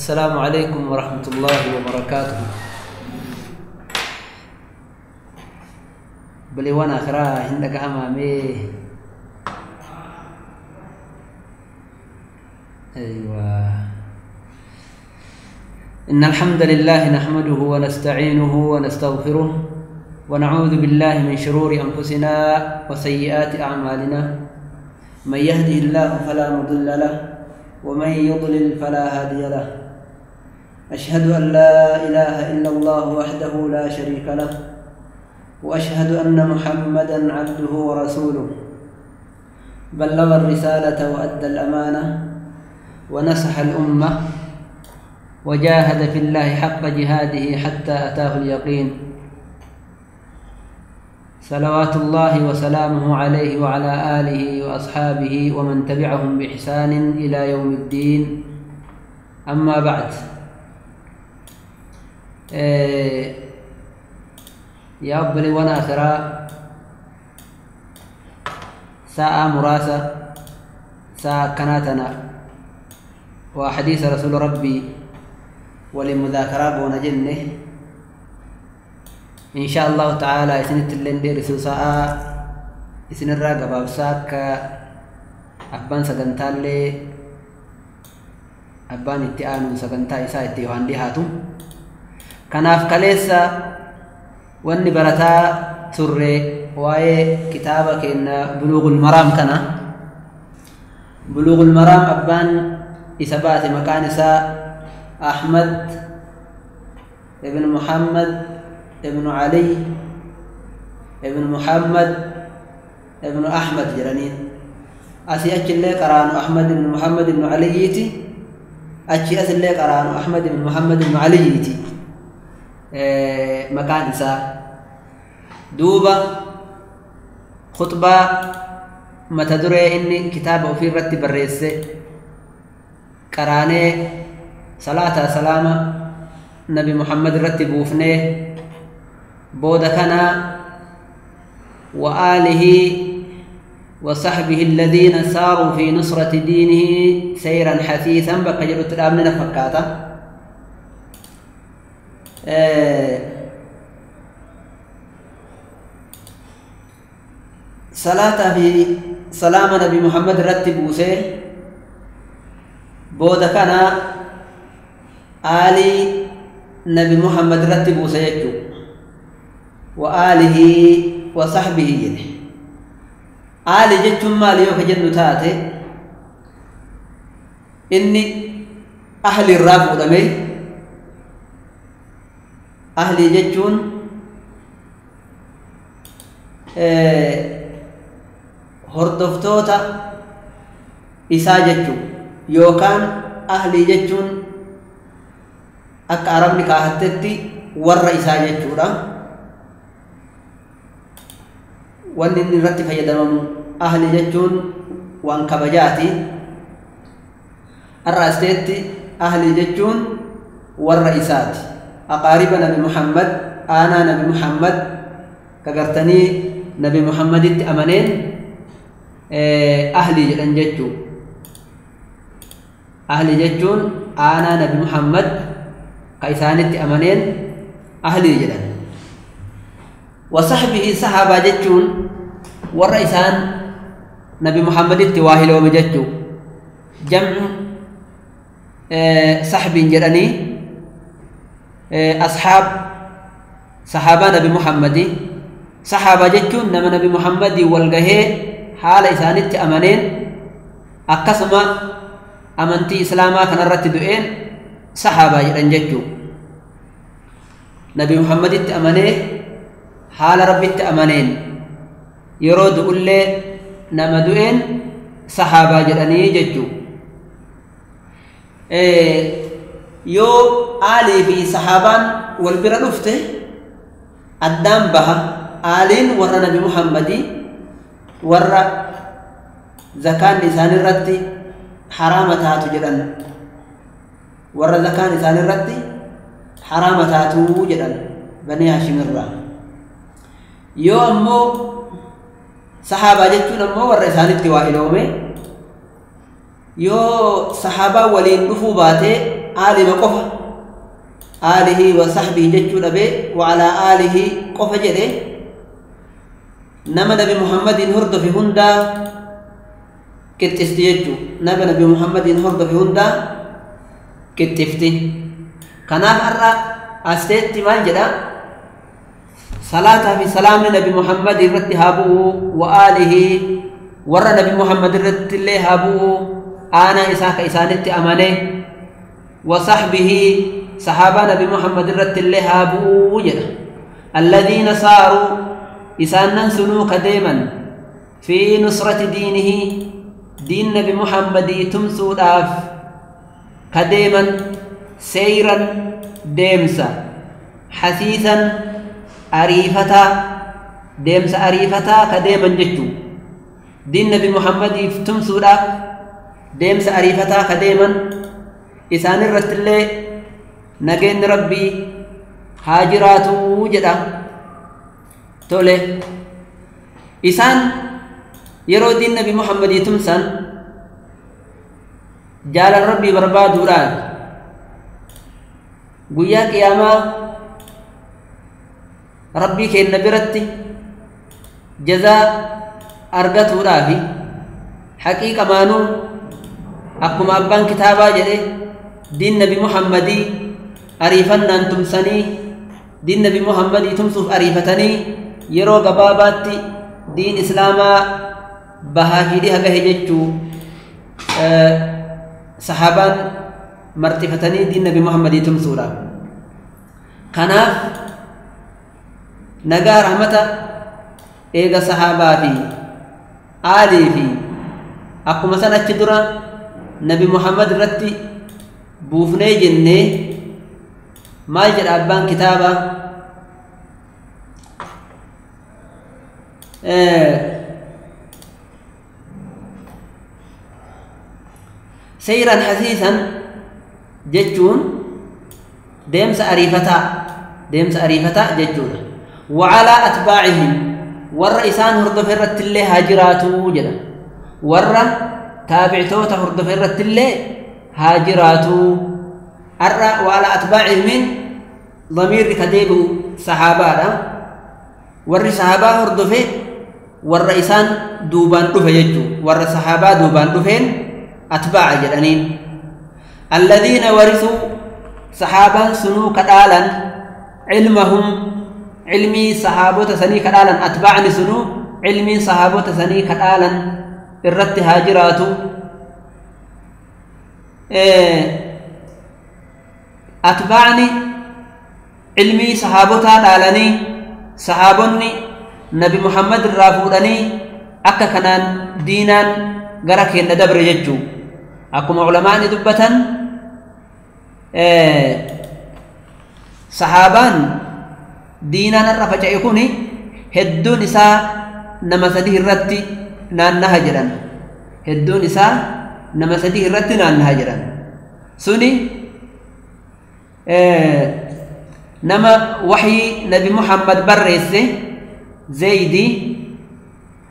السلام عليكم ورحمة الله وبركاته. بلي وانا آخرا عندك أمامي. أيوة. إن الحمد لله نحمده ونستعينه ونستغفره ونعوذ بالله من شرور أنفسنا وسيئات أعمالنا، من يهده الله فلا مضل له ومن يضلل فلا هادي له. أشهد أن لا إله إلا الله وحده لا شريك له، وأشهد أن محمدا عبده ورسوله، بلغ الرسالة وأدى الأمانة ونصح الأمة وجاهد في الله حق جهاده حتى أتاه اليقين، صلوات الله وسلامه عليه وعلى آله وأصحابه ومن تبعهم بإحسان إلى يوم الدين. أما بعد، يا أبلي وانا أخرى ساعة مراسة ساعة كناتنا وحديث رسول ربي ولمذاكرة بون جنه إن شاء الله تعالى. إسنت اللين دير ساعة إسن الراقبة بساك أبان سقنتالي أبان اتئان سقنتا إسا اتئوان دي هاتو كناف كاليسا واني برتا تري واي كتابك إن بلوغ المرام. كنا بلوغ المرام أبان إسابات مكان إسا أحمد ابن محمد ابن علي ابن محمد ابن أحمد جرانين أسي أتش اللي قرانو أحمد بن محمد بن علي يتي أتشي أسي اللي قرانو أحمد بن محمد بن علي يتي مكان إسا دوبا خطبة متدري إني كتابه في رتب الرئيس قراني صلاة سلامة نبي محمد رتب وفنه بود كان وآله وصحبه الذين ساروا في نصرة دينه سيرا حثيثا بقجلت الأمن فكاتا. صلاة في سلام نبي محمد رتب وسه بود كان آلي نبي محمد رتب وسه وآله وصحبه جده. آل جتهم مالي وكجن تاتي إني أهل الراب ودمي أهل جتون هردفتوتا إسا جتون يوكان أهل جتون أك عربني كاهتتي ور إسا جتون wanni inni irratti fayyadamamu ahli jechuun waan kabajaati. Har'a asteetti ahli jechuun warra isaati, aqaariba nabi Muhammad, aanaa nabi Muhammad kagartanii nabi Muhammaditti amaneen ahli jedhan jechuu. Ahli jechuun aanaa nabi Muhammad ka isaanitti amaneen ahli jedhan. وصحبه صحابة جتون والرئيسان نبي محمد التواهل ومجتو جمع صحب جراني أصحاب صحابة نبي محمد. صحابة جتون نما نبي محمد والقهي حال إسان التأمنين أقسم أمنتي إسلاما كان الرتدئين صحابة جران جتو نبي محمد التأمنين حال ربي التأمنين يرود أولي نمدوين صحابة جراني ججو. يو آلي في صحابان والبرا لفته الدام بها آلين ور نبي محمدي ور زكان لسان الرتي حرامتها جران ور زكان لسان الرتي حرامتها جران بني هاشم الرّ. yoo ammoo sahaabaa jechuun ammoo warra isaanitti waa iloome yoo sahaabaa waliin dhufuu baatee aalima qofa aalihi wa sahbihi jechuu dhabe wa alaa aalihi qofa jedhe nama Nabi Muhammadiin hordofe hundaa qixxifti jechuu nama Nabi Muhammadiin hordofe hundaa qixxifti. Kanaaf har'a asteetti maal jedha? Salaataa fi salaamni Nabi Muhammad irratti haa bu'u wa aalihi warra Nabi Muhammad irratti illee haa bu'u aanaa isaa ka isaanitti amane wa sahbihi sahaabaa Nabi Muhammad irratti illee haa bu'u jedha. Alladhiina saaruu isaanan sunuu ka deeman fi nusrati diinihi diin Nabi Muhammadii tumsuudhaaf ka deeman seyran deemsa hasiisan ariifataa deemsa ariifataa ka deeman jechuu diin Nabi Muhammadiif tumsuudhaaf deemsa ariifataa ka deeman isaan irratti illee nageenyi Rabbii haa jiraatuu jedha. Tole isaan yeroo diin Nabi Muhammadii tumsan jaalala Rabbii barbaaduudhaan guyyaa qiyaamaa Rabbii keenya biratti jazaa argatuudhaafi haqiiqa maanuu akkuma abbaan kitaabaa jedhe diin Nabi Muhammadii ariifannaan tumsanii diin Nabi Muhammadii tumsuuf ariifatanii yeroo gabaabaatti diin Islaamaa bahaa fi dhiha gahe jechuu sahaabaan marxifatanii diin Nabi Muhammadii tumsuudhaaf. Kanaaf nagaa rahmata eega sahaabaa fi aalii fi akkuma san achi dura Nabi Muhammad irratti buufnee jennee maal jedha abbaan kitaabaa? Seyran hasiisan jechuun deemsa ariifataa jechuudha. Wa alaa atbaa'ihim warra isaan hordofe irratti illee haa jiraatuu jedha. Warra taabictoota hordofe irratti illee haa jiraatuu. Har'a wa alaa atbaa'ihimiin damiirri ka deebi'u sahaabaadha. Warri sahaabaa hordofe warra isaan duubaan dhufe jechuu warra sahaabaa duubaan dhufeen atbaa'a jedhaniin. Alladhiina warisuu sahaabaan sunuu kadhaalan cilmahum cilmii sahaabota sanii kadhaalan atbaa'ni sunuu cilmii sahaabota sanii kadhaalan irratti haa jiraatu. Atbaa'ni cilmii sahaabotaa dhaalanii sahaabonni Nabi Muhammad irraa fuudhanii akka kanaan diinaan gara keenya dabre jechuu akkuma ulamaani dubbatan sahaabaan diinaan irra faca'e kuni hedduun isaa nama sadii irratti naannaha jedhan. Hedduun isaa nama sadii irratti naannaha jedhan. Suni nama waxyii Nabi Muhammad barreesse Zaydi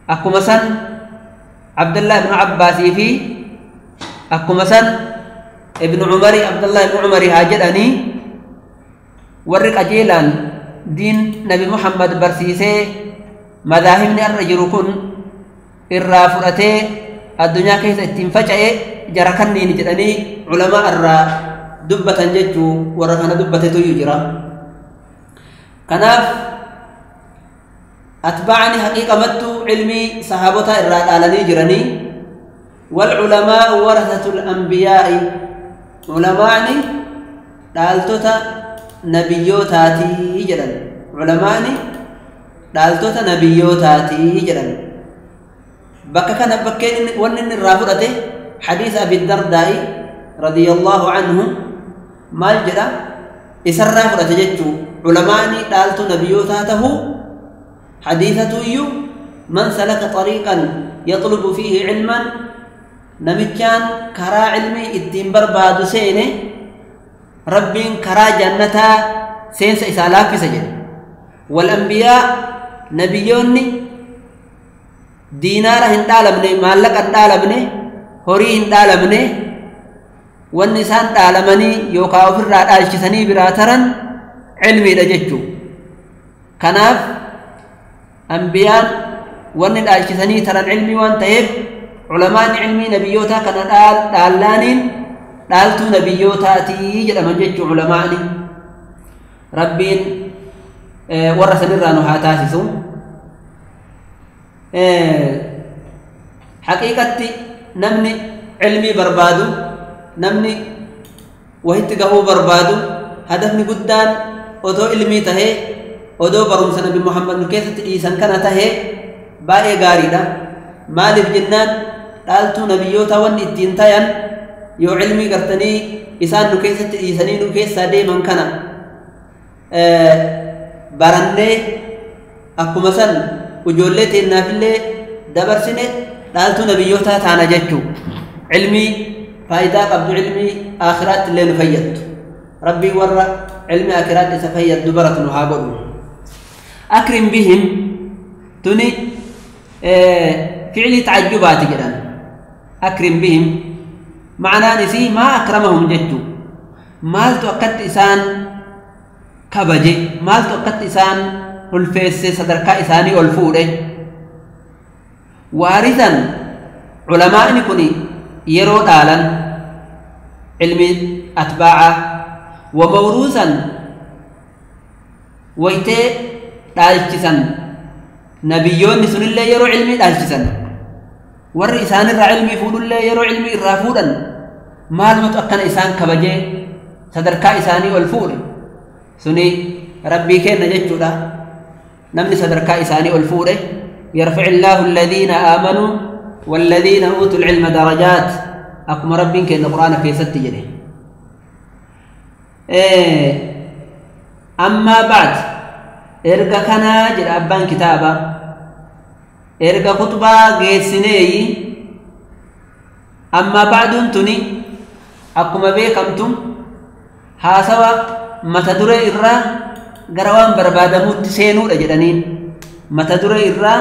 akkuma san Abdullah ibn Abbaasii fi akkuma san Ibn Umari Abdullah ibn Umari haa jedhanii warri qajeelaan diin Nabi Muhammad barsiisee madaahibni irra jiru kun irraa fudhatee addunyaa keessa ittiin faca'e jara kanniin jedhanii culamaa irraa dubbatan jechuu warra kana dubbatetu jira. Kanaaf atbaa'ni haqiiqamattuu cilmii sahaabota irraa dhaalanii jiranii. Walculamaa'u warathatul anbiyaa'i culamaani dhaaltota nabiyyootaatii jedhan. Culamaani dhaaltota nabiyyootaatii jedhan. Bakka kana bakkeen wanni inni irraa fudhate hadiisa Abi Dardaa'i radiyallahu anhu maal jedha isarraa fudhate jechuu culamaani dhaaltu nabiyyootaa tahuu hadiisatu iyyuu man salaka xariiqan yaxlubu fiihi cilman namichaan karaa cilmii ittiin barbaadu seene Rabbiin karaa jannataa seensa isaa laaffisa jedhe. Wal anbiyaa nabiyyoonni diinaara hin dhaalamne, maallaqa hin dhaalamne, horii hin dhaalamne, Wanni isaan dhaalamanii yookaan ofirraa dhaalchisanii biraa taran cilmiidha jechuu. Kanaaf ambiyaan wanni dhaalchisanii taran cilmii waan ta'eef culamaan cilmii nabiyyootaa kana dhaallaaniin dhaaltuu nabiyyootaatii jedhaman jechuu culamaani. Rabbiin warra sanirraa nu haa taasisu. Haqiiqatti namni cilmii barbaadu, namni wahitti gahuu barbaadu, hadafni guddaan odoo ilmii tahee, odoo barumsa Nabi Muhammad nu keessatti dhiisan kana tahee baay'ee gaariidha. Maaliif jennaan dhaaltuu nabiyyoota wanni ittiin tayan yoo cilmii gartanii isaan nu keessatti dhiisanii nu keessaa deeman kana barannee akkuma san ijoollee teennaafillee dabarsine dhaaltuu nabiyyootaa taana jechuu. Cilmii faayidaa qabdu, cilmii aakhiraatti illee nu fayyaddu. Rabbii warra cilmi aakhiraatti isa fayyaddu baratu nu haa godhu. Akrim bihim tuni ficilii tacajjubaati jedhan. Akrim bihim ma'anaan isii maa akramahum jechuu. Maaltu akkatti isaan kabaje, maaltu akkatti isaan ulfeesse, sadarkaa isaanii ol fuudhe. Waarisan culamaa'ni kun yeroo dhaalan cilmi atbaa'a, wa mawruusan waytee dhaalchisan nabiyyoonni sunillee yeroo cilmii dhaalchisan, warri isaanirraa cilmii fuudhullee yeroo cilmii irraa fuudhan maalumatu akkana isaan kabajee sadarkaa isaanii ol fuudhe. Suni rabbii kenna jechuudha. Namni sadarkaa isaanii ol fuudhe yarfa'i illaahu alladhiina aamanuu walladhiina uutul ilma darajaat, akkuma rabbiin kenna quraana keessatti jedhe. Ammaa ba'd, erga kanaa jedha abbaan kitaaba, erga khutbaa geessineeyi. Ammaa ba'duun tuni akkuma beekamtu haasawa mata duree irraa gara waan barbaadamuutti seenuudha jedhaniin. Mata duree irraa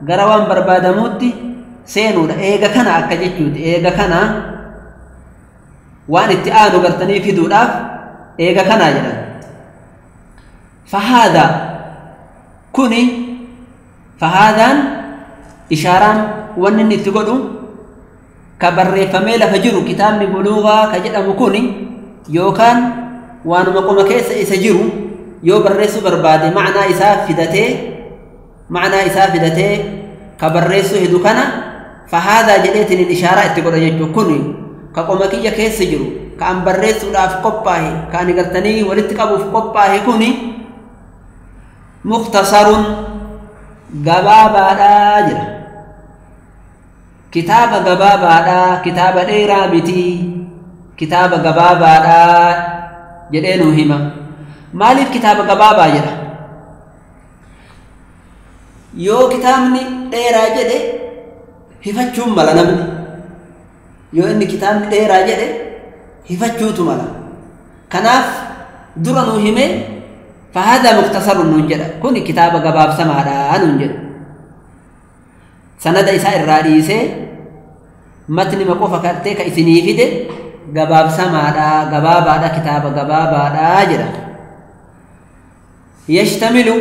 gara waan barbaadamuutti seenuudha. Eega kana akka jechuuti. Eega kana waan itti aanu gartanii fiduudhaaf eega kanaa jedhan. Fahaadha kuni, fahaadhaan ishaaraan wanni inni itti godhu ka barreeffamee lafa jiru kitaabni buluugaa ka jedhamu kuni yookaan waanuma qoma keessa isa jiru yoo barreessuu barbaade ma'anaa isaa fidatee, ma'anaa isaa fidatee ka barreessuu hedu kana fahaadhaa jedheetiin ishaaraa itti godha jechuu. Kuni ka qoma kiyya keessa jiru, ka an barreessuudhaaf qophaahe, ka ani gartanii walitti qabuuf qophaahe kuni mukhtasarun gabaabaadhaa jira. Kitaaba gabaabaadhaa, kitaaba dheeraa miti, kitaaba gabaabaadhaa jedhee nuu hima. Maaliif kitaaba gabaabaa jedha? Yoo kitaabni dheeraa jedhe hifachuun mala namni. Yoo inni kitaabni dheeraa jedhe hifachuutu mala. Kanaaf dura nuu himee fahaadhaa muktasarun nuun jedha. Kuni kitaaba gabaabsamaadhaa nuun jedha. Sanada isaa irraa dhiisee matni qofa kartee ka isinii fide gabaabsamaadhaa, gabaabaadha, kitaaba gabaabaadhaa jedha. Yashtamilu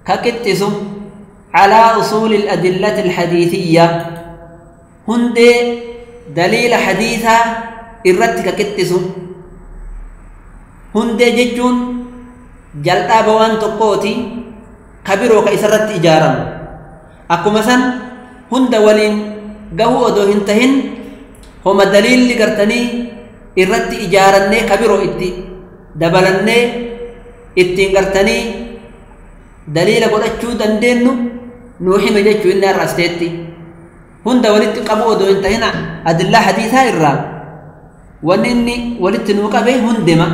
ka qixxisu calaa usuuli al-adillati al-hadiisiyya, hundee daliila hadiisaa irratti ka qixxisu. Hundee jechuun jal'aaba waan tokkooti ka biroo ka isarratti ijaaramu. Akkuma san hunda waliin gahuu odoo hin tahin homa daliilli gartanii irratti ijaarannee ka biroo itti dabalannee ittiin gartanii daliila godhachuu dandeenyu nuu hime jechuu inni har'a asteetti. Hunda walitti qabu odoo hin tahin adillaa hadiisaa irraa wanni inni walitti nuu qabe hundema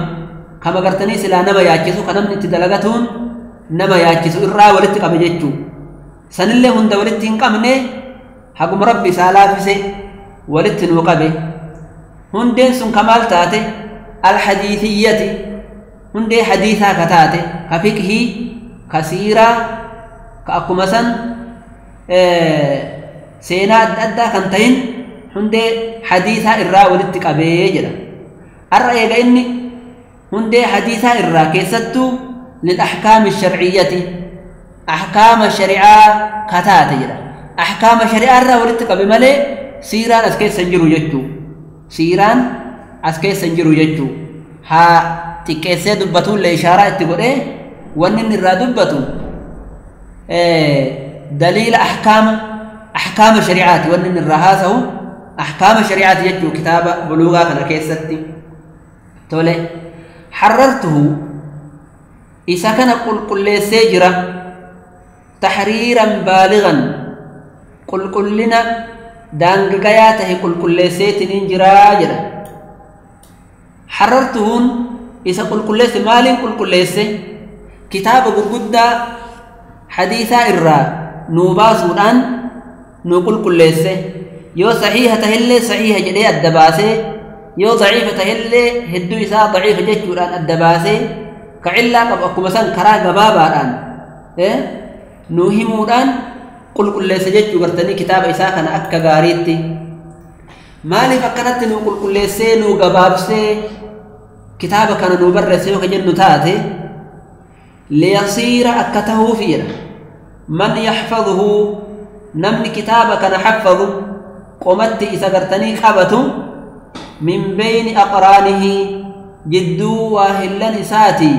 kama gartanii silaa nama yaachisu, ka namni itti dalagatuun nama yaachisu irraa walitti qabe jechuu. Sanillee hunda walitti hin qabne haguma rabbi isaa laafise walitti nuu qabe. Hundeen sun kamaal taate? Alhadiisiyyati, hundee hadiisaa ka taate, ka fiqhii, ka siiraa, ka akkuma san seenaa adda addaa kan tahin hundee hadiisaa irraa walitti qabee jedha. Har'a eega inni hundee hadiisaa irraa keessattuu lil-ahkaami sharciyyati ahkaama shari'aa kataate jedha. Ahkaama shari'aa irraa walitti qabe malee siiraan as keessa hin jiru jechuu. Siiraan as keessa hin jiru jechuu. Haa xiqqeessee dubbatuullee ishaaraa itti godhee wanni inni irraa dubbatu daliila ahkaama shari'aati wanni inni irraa haasawu ahkaama shari'aati jechuu kitaaba buluugaa kana keessatti. Tole harartuhu isa kana qulqulleessee jira taxriiran baaligan qulqullina daangagayaa tahe qulqulleesseetiniin jiraa jedha. Harartuhuun isa qulqulleesse maaliin qulqulleesse? Kitaaba gurguddaa hadiisaa irraa nuu baasuudhaan nuu qulqulleesse. Yoo saxiiha tahillee saxiiha jedhee adda baasee, yoo daciifa tahillee hedduu isaa daciifa jechuudhaan adda baasee, ka cillaa qabu akkuma san karaa gabaabaadhaan nuu himuudhaan qulqulleesse jechuu gartanii kitaaba isaa kana akka gaariitti. Maaliif akkanatti nuu qulqulleessee nuu gabaabsee kitaaba kana nuu barreesse yoo ka jennu taate liyasiira akka tahuufi jedha. Man yaxfaduhu namni kitaaba kana xaffadu qomatti isa gartanii qabatu min beyni aqraanihi jidduu waa hillan isaati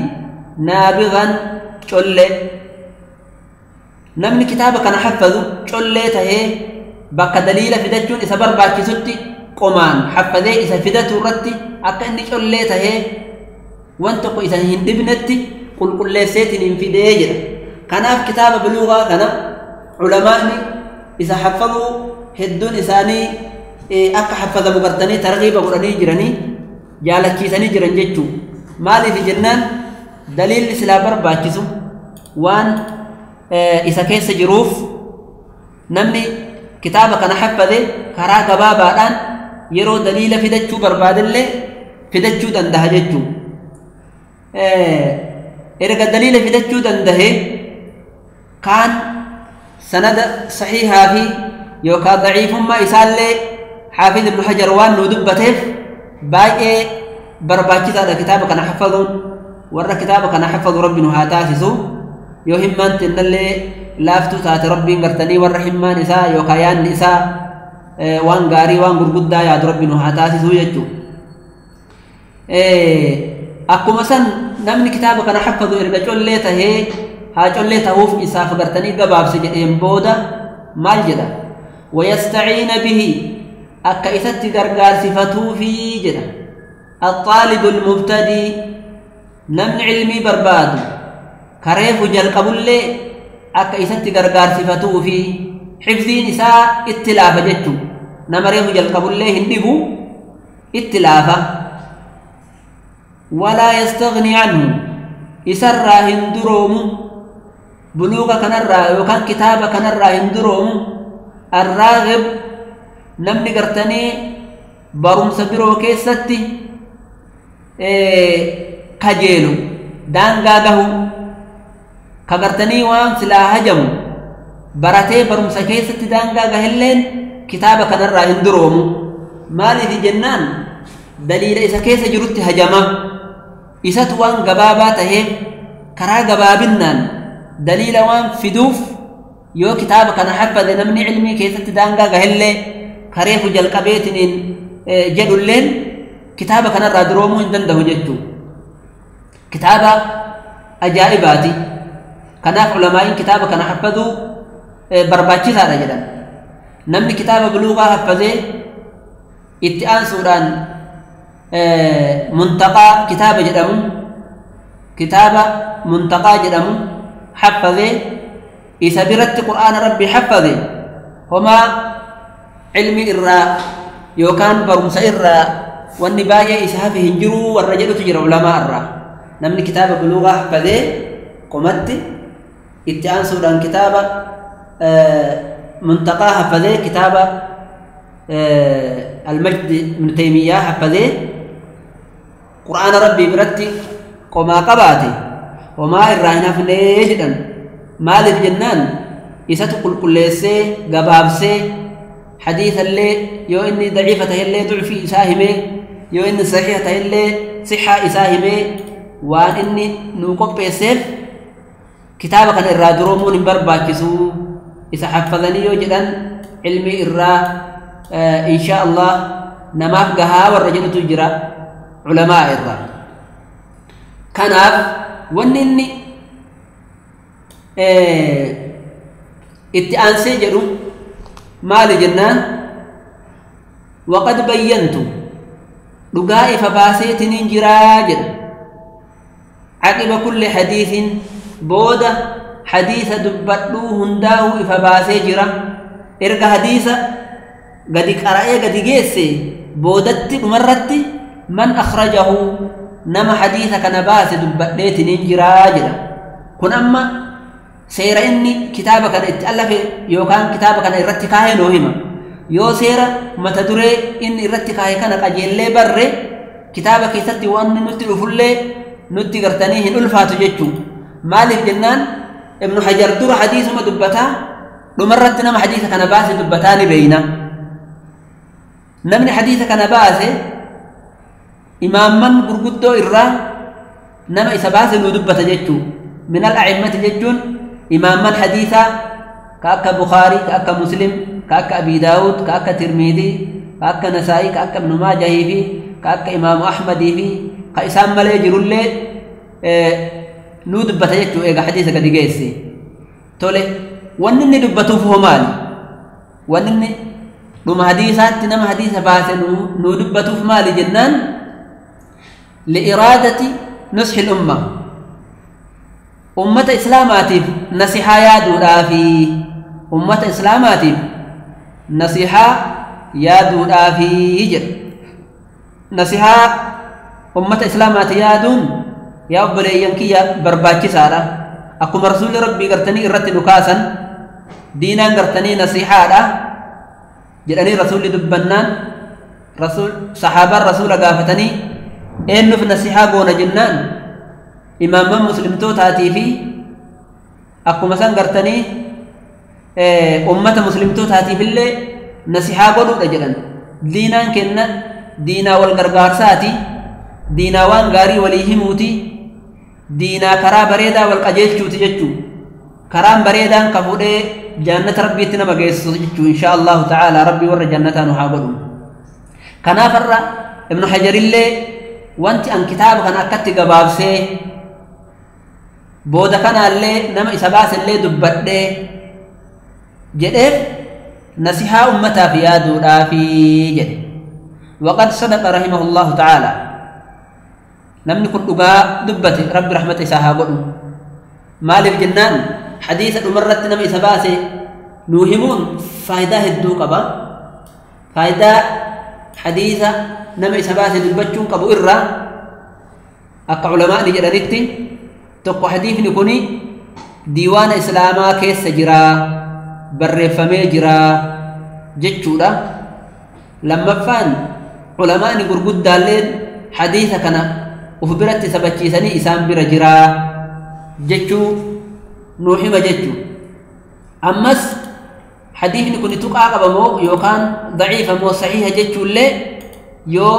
naabigan colle. Namni kitaaba kana xaffadu collee tahee bakka daliila fidachuun isa barbaachisutti qomaan xaffadee isa fidatu irratti akka inni collee tahee waan tokko isa hin dhibnetti qulqulleesseetiin hin fidee jedha. Kanaaf kitaaba buluugaa kana culamaa'ni isa xaffaduu hedduun isaanii akka xaffadamu gartanii targiiba godhanii jiranii jaalachiisanii jiran jechuu. Maaliif jennaan daliilli silaa barbaachisu waan isa keessa jiruuf namni kitaaba kana xaffade karaa gabaabaadhaan yeroo daliila fidachuu barbaadellee fidachuu dandaha jechuu. Erga daliila fidachuu dandahe kaan sanada saxiihaa fi yookaan daciifummaa isaallee Xaafiz Ibnu Hajar waan nuu dubbateef baay'ee barbaachisaadha kitaaba kana xaffaduun. Warra kitaaba kana xaffadu rabbi nu haa taasisu. Yoo himmaan tinnallee laaftuu taate rabbiin gartanii warra himmaan isaa yookaan yaanni isaa waan gaarii waan gurguddaa yaadu rabbi nu haa taasisu jechuu. Akkuma san namni kitaaba kana xaffadu erga collee tahee haa collee tahuuf isaaf gartanii gabaabse jedheen booda maal jedha? Wayastaciina bihi akka isatti gargaarsifatuufi jedha. Axaalibu almubtadii namni cilmii barbaadu kareefu jalqabullee akka isatti gargaarsifatuufi xifziin isaa itti laafa jechuu. Nama reefu jalqabullee hin dhibu itti laafa. Walaa yastaghni anhu isarraa hin duroomu buluuga kanarraa yookaan kitaaba kanarraa hin duroomu. Arraagib namni gartanii barumsa biroo keessatti kajeelu daangaa gahu ka gartanii waan silaa hajamu baratee barumsa keessatti daangaa gahelleen kitaaba kanarraa hin duroomu. Maaliif jennaan daliila isa keessa jirutti hajama. Isatu waan gabaabaa taheef karaa gabaabinnaan daliila waan fiduuf yoo kitaaba kana xaffade namni cilmii keessatti daangaa gahellee kareefu jalqabeetiniin jedhulleen kitaaba kanarraa duroomuu hin danda'u jechuu. Kitaaba ajaa'ibaati. Kanaaf ulamaa'iin kitaaba kana xaffaduu barbaachisaadha jedhan. Namni kitaaba buluugaa xaffadee itti aansuudhaan muntaqaa kitaaba jedhamu kitaaba muntaqaa jedhamu xaffadee isa biratti qur'aana rabbi xaffade homaa cilmi irraa yookaan barumsa irraa wanni baay'ee isa hafe hin jiruu warra jedhutu jira ulamaa irraa. Namni kitaaba buluugaa xaffadee qomatti itti aansuudhaan kitaaba muntaqaa xaffadee kitaaba المجد ابن تيمية حفظه قرآن ربي برتي قما قباتي وما الراهنا في جدا مالف جنان إساتو قل قليسي قبابسي حديث اللي يو إني ضعيفة اللي ضعفي إساهمي يو إني صحيحة اللي صحة إساهمي وان إني نوقف بيسيف كتابة كان إرى درومون برباكسو إذا حفظني يوجدا علمي إرى إن شاء الله نماف قها والرجل تجرى علماء إرى كناف وان إني اتئان سيجروا مال جنان وقد بينت رقائف باسيت ننجراجر عقب كل حديث بودة حديث دبتلو هنداو إفباسي جرا إرقى حديث قد قرأي قد جيسي بودت مرت من أخرجه نما حديث كنباس دبتليت ننجراجر كن أما سير إني كتابك اتألف يوكان كتابك إرتكاه نوهما يو سير متدري إن إرتكاه كان قجيل بر كتابك يستي وأن نتي أفلي نتي قرتنيه الألفات جتشو مالك جنان ابن حجر در حديث ما دبتا لمرتنا ما حديثك أنا باس دبتاني بينا نمني حديثك أنا باس إمام من برقدو إرى نما إسباس ندبتا جتشو من الأئمة جتشون إمام من حديثا كأك بخاري كأك مسلم كأك أبي داود كأك ترمذي كأك نسائي كأك ابن ماجه في كأك إمام أحمد في كإسام ملي جرولي نو دبتا جتشو إيغا حديثا قد جيسي تولي وانني دبتو فهو مالي وانني لما حديثات نما حديثا باسي نو دبتو في مالي جنان لإرادة نصح الأمة أمة إسلاماتي نصيحة يا دودافي أمة إسلاماتي نصيحة يا دودافي يجر نصيحة أمة إسلاماتي يا دون يا أبلي يا برباكي سارة أكو رسول ربي قرتني إرتي نكاسا دينا قرتني نصيحة جلني رسول دبنان رسول صحابة الرسول قافتني إنه في نصيحة قونا جنان إمام مسلم تو تاتي في أكو مثلا قرتني أمة مسلم تو تاتي في اللي نصيحة قولوا رجلا دينا كنا دينا والقرقار ساتي دينا وان غاري وليهموتي دينا كرا بريدا والقجيل شوتي جتشو كرام بريدا كفودي جنة ربي تنما جيسو جتشو إن شاء الله تعالى ربي ور جنة نحاولو كنافر ابن حجر اللي وانت أن كتاب كان أكدت قبابسي بودا كان اللي نما إسباس اللي دبت جدف نصيحة أمتا في يادو في جد وقد صدق رحمه الله تعالى نمني كل أبا دبت رب رحمة إساها قلو مالك جنان حديث أمرت نما إسباسي نوهمون فايدة الدوقبة فايدة حديث نما إسباسي دبتشون قبو إرّا أكا علماء نجرانيكتي تقو حديث نكوني ديوان إسلاما كيس جرا برفمي جرا جتشورا لما فان علماء نقرقود دالين حديث كان وفبرت سبتشيساني إسام بر جرا جتشو نوحي جتشو أمس حديث نكوني تقع قبمو يوكان ضعيفة مو صحيحة جتشو اللي يو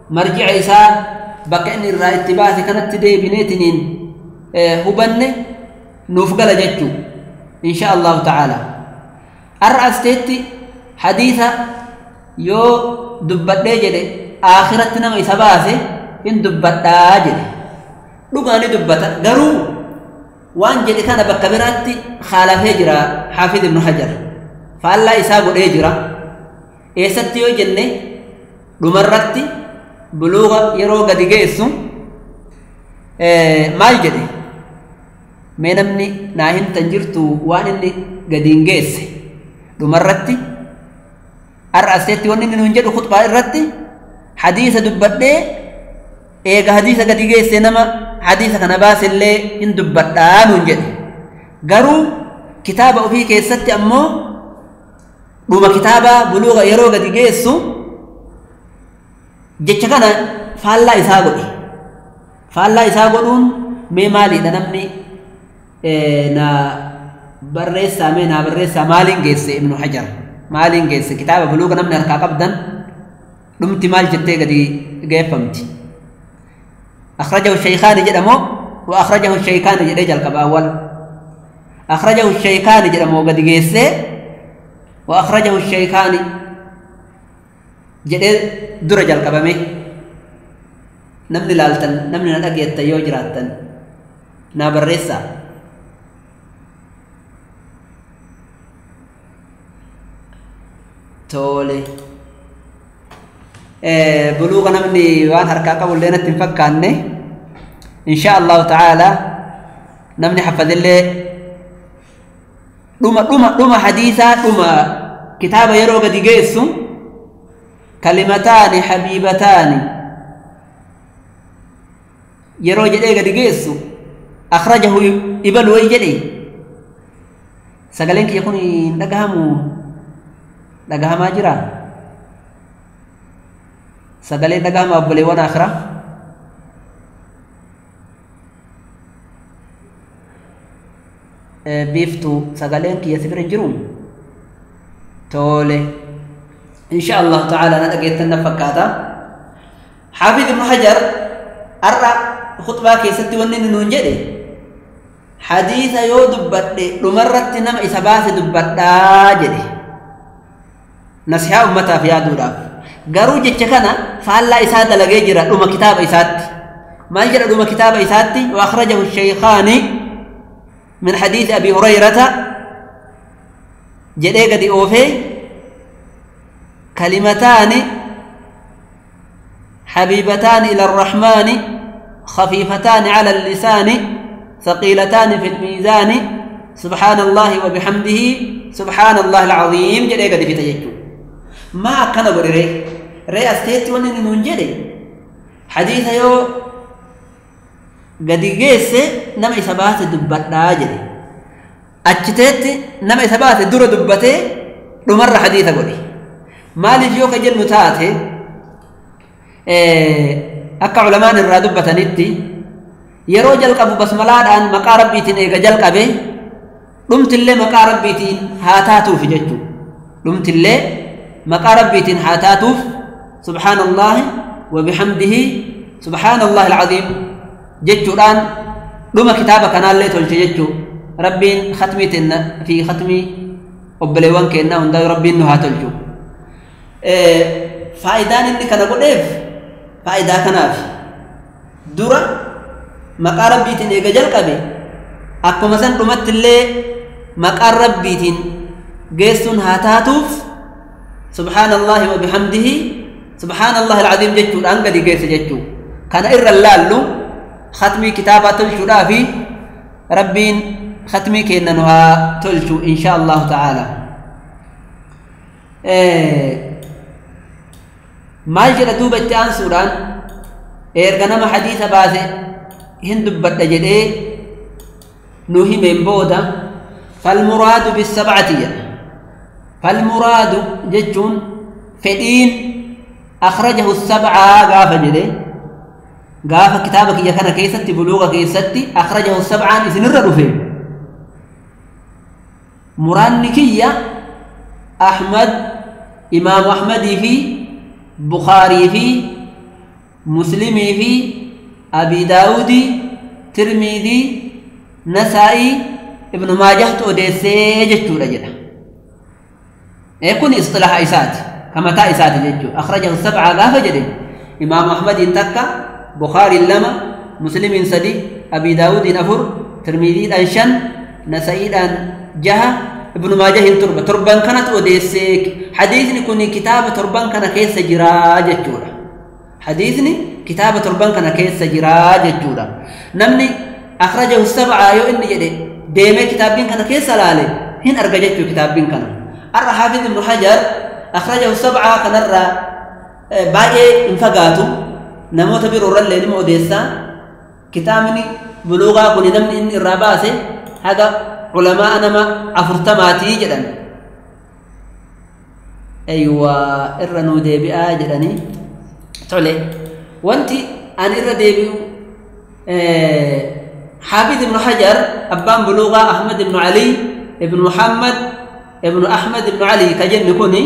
مرجع إسا بكأن الرأي اتباعي كانت تدي بنيتنين هبن نوفقل جتشو إن شاء الله تعالى الرأس تيتي حديثة يو دبت جدي آخرتنا ما يسباسي إن دبت جدي لقاني دبت قرو وان جدي كان بكبراتي خالف هجرة حافظ ابن حجر فالله إسابه هجرة إيستيو جنة لمرتي بلوغ يرو قد جيسو مال جدي مينمني ناهن تنجرتو وان إني قدين جيس لمرتي الرأسيتي وان إني ننجد خطبة الرتي حديث دبتني إيغا حديث قد جيس نما حديث كان باس اللي إن دبتان ننجد قرو كتابة في كيستي أمو بما كتابة بلوغ يرو قد جيسو jecha kana faallaa isaa godhe faallaa isaa godhuun mee maaliidha namni na barreessaa mee naa barreessaa maaliin geesse Ibnu Hajar Maaliin geesse kitaaba buluuga namni harkaa qabdan dhumti maal jettee gadi geeffamti? Akhrajahu shaykhaani jedhamoo wa akhrajahu shaykhaani jedhee jalqaba awwal. Akhrajahu shaykhaani jedhamoo gadi geessee wa akhrajahu shaykhaani jedhee dura jalqabame. Namni laaltan namni na dhageettan yoo jiraattan naa barreessaa. Tole buluuga namni waan harkaa qabullee natti hin fakkaanne. Insha Allahu ta'ala namni hafadillee dhuma dhuma dhuma hadiisaa dhuma kitaaba yeroo gadi geessu kalimataani habiibataani yeroo jedhee gadi geessu akhrajahu ibalu way jedhe. Sagaleen kiyya kun hin dhagahamu? Dhagahamaa jira? Sagaleen dhagahama obboleewwan akhiraa? Biiftuu sagaleen kiyya si bira hin jiru? Tole, insha Allahu ta'ala na dhageettan na fakkaata. Xaafiz Ibnu Hajar har'a khutbaa keessatti wanni inni nuun jedhe hadiisa yoo dubbadhe dhumarratti nama isa baase dubbadhaa jedhe, nasihaa ummataaf yaaduudhaaf. Garuu jecha kana faallaa isaa dalagee jira dhuma kitaaba isaatti. Maal jedha dhuma kitaaba isaatti? Wa akhrajahu shaykhaani min hadiisi Abi Hurayrata jedhee gadi oofee kalimataani حبيبتان إلى الرحمن خفيفتان على اللسان ثقيلتان في الميزان سبحان الله وبحمده سبحان الله العظيم jedhee gadi fita jechuu. ما akkana godhe ree? Ree asteetti wanni inni nuun jedhe hadiisa yoo gadi geesse nama isa baase dubbadhaa jedhe. Achiteetti nama isa baase dura dubbatee dhumarra hadiisa godhe. Maaliif yoo ka jennu taate, akka culamaan irraa dubbatanitti yeroo jalqabu basmalaadhaan maqaa rabbiitiin eega jalqabe dhumtillee maqaa rabbiitiin haa taatuuf jechuu. Dhumtillee maqaa rabbiitiin haa taatuuf subhaanallahi wa bihamdihi subhaanallahi alcaziim jechuudhaan dhuma kitaaba kanaallee tolche jechuu. Rabbiin khatmii tenna fi khatmii obboleewwan keennaa hundaa rabbiin nu haa tolchu. Faayidaan inni kana godheef faayidaa kanaaf dura maqaa rabbiitiin eega jalqabe akkuma san dhumatti illee maqaan rabbiitiin geessuun haa taatuuf subhaanallahi wa bihamdihi subhaanallahi alcaziim jechuudhaan gadi geesse jechuu. Kana irra laallu khatmii kitaabaa tolchuudhaa fi rabbiin khatmii kenna nu haa tolchu insha Allahu ta'ala. Maal jedha duuba itti aansuudhaan erga nama hadiisa baase hin dubbadha jedhee nu himeen booda falmuraadu bisabcati jedha. Falmuraadu jechuun fedhiin akhrajahu sabcaa gaafa jedhe gaafa kitaaba kiyya kana keessatti buluuga keessatti akhrajahu sabcaan isinirra dhufe muraanni kiyya Ahmad, Imaamu Ahmadii fi Bukhaarii fi Muslimii fi Abi Daawudii, Tirmiidii, Nasaa'ii, Ibnu Maajahtu odeessee jechuudha jedha. Kun istilaha isaati, ka mataa isaati jechuudha. Akhrajahu sabca gaafa jedhe Imaamu Ahmadiin takka, Bukhaariin lama, Muslimiin sadi, Abi Daawudiin afur, Tirmiidiidhaan shan, Nasa'iidhaan jaha, Ibnu Maajahin torba. Torban kanatu odeessee hadiisni kun kitaaba torban kana keessa jiraa jechuudha. Hadiisni kitaaba torban kana keessa jiraa jechuudha. Namni akhrajahu sabca yoo inni jedhe deemee kitaabbiin kana keessa laale hin arga jechuu kitaabbiin kana. Har'a Haafiz Ibnu Hajar akhrajahu sabca kanarraa baay'ee hin fagaatu, namoota biroorrallee nima odeessaa. Kitaabni buluugaa kun namni inni irraa baase haga culamaa nama 40 jedhan. Aywa irra nuu deebi'aa jedhanii. Tole, wanti ani irra deebi'u Xaafiz Ibnu Hajar abbaan buluugaa Ahmad Ibnu Ali Ibnu Muhammad ابن أحمد بن علي كجن كوني